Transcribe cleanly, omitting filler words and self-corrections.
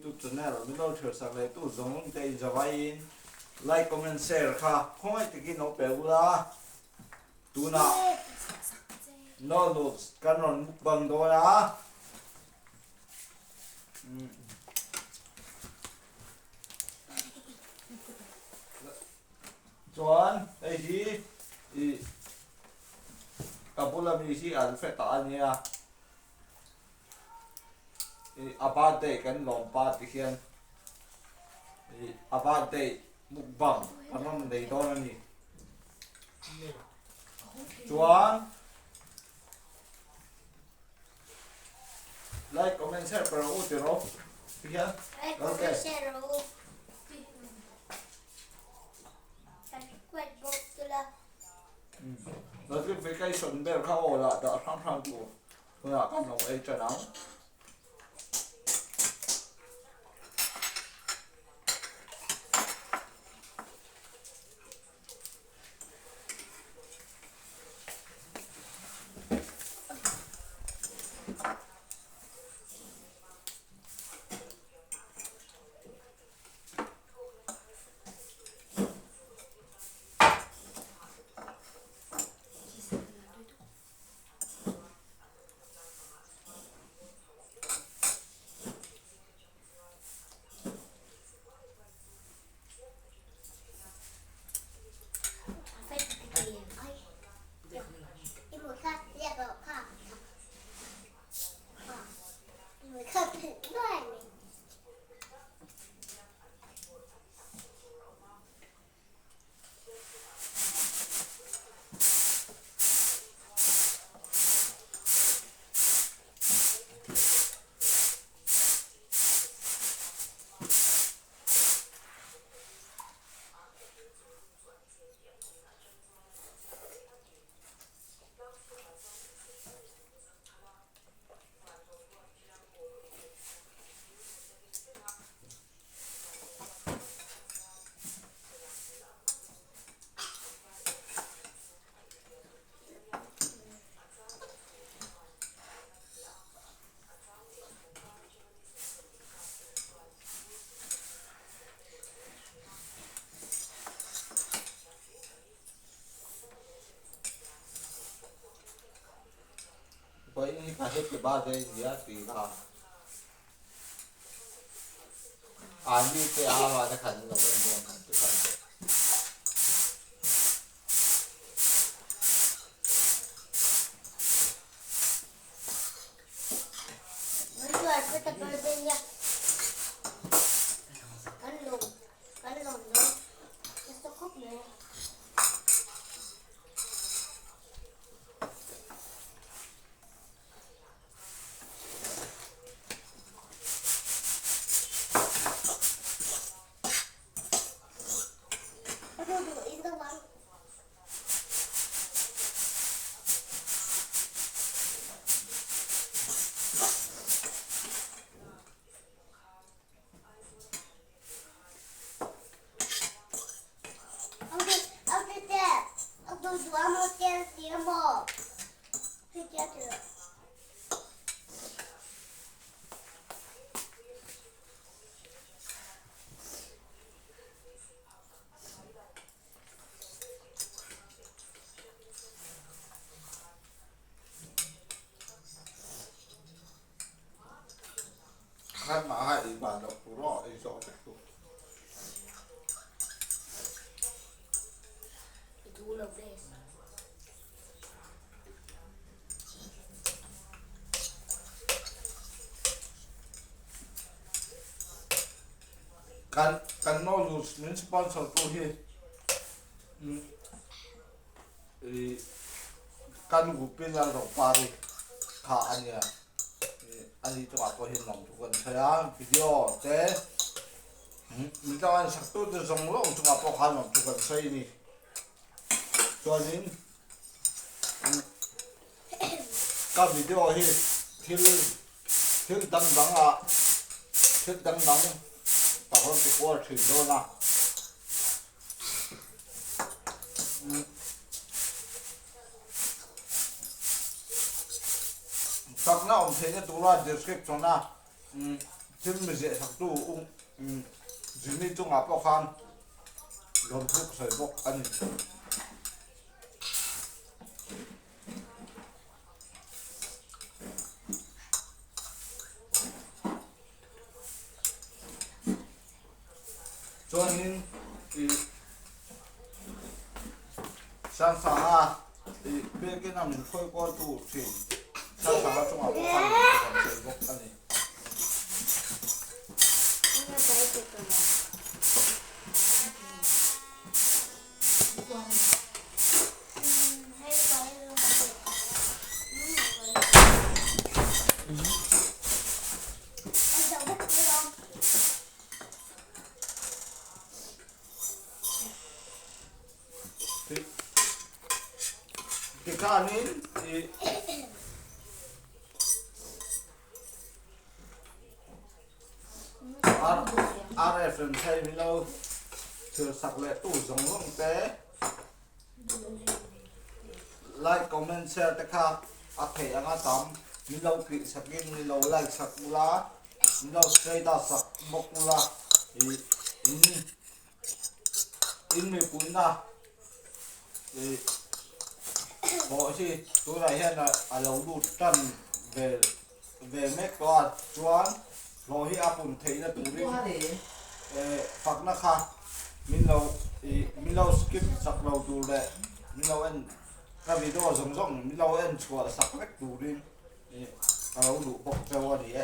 YouTube channel min lo thlir sak leh tu zawng zawng te in zavaiin like comment share kha khawngaih takin lo pe ula tunah noodles kan rawn mukbang dawn a. Chuan hei hi ih ka bula mi hi an hre ta a nia ih a birthday kan lawm pa ti hian ih a birthday mukbang kan rawn nei dawn a ni chuan. Like comment share per rawh u ti rawh ti hian Like comment share rawh u. Subscribe bawk tula. Notification bell kha aw lah dah hrang hrang tur hunah kan lo ei tan ang. Vawiin hi ka happy birthday nia tih kha Ani te awa te khan lo en dawn khan te khan. Khat mah ha ei ban loh tur aw ei zawh vek tur. Kan kan noodles min sponsor tu hi i kan group in a ropari kha a nia ani chungah pawh hian lawmthu kan sawi a video te min tlang an sak tu te zawng zawng chungah pawh khan lawmthu kan sawi a ni chuanin ka video hi thil Thil dang dang ah thil dang dang ka rawn ti kual thin dawn a. Chakna awm theihna tura description a. Thil mi ziah saktu Jimmy chungah pawh khan lawmthu ka sawi bawk a ni. Chuanin ih Sangsanga ih biakina min hruai kual tu thin Sangsanga chungah pawh khan min rawn sawi bawk a ni. Tikhanin i RFM thei min lo thil sak leh tu zawng zawng te like comment share te kha a theih anga tam min lo tih sakin min lo like sak ula min lo status sak bawk ula ih in in mipuina ih pawh hi tunah hian a lo lut tan ve ve mek tawh a chuan hlawh hi a pun theihna turin eh fakna kha min lo ih min lo skip sak lo tur leh min lo en ka video zawng zawng min lo en chhuah sak vek turin ih ka lo duh bawk cheu a ni e.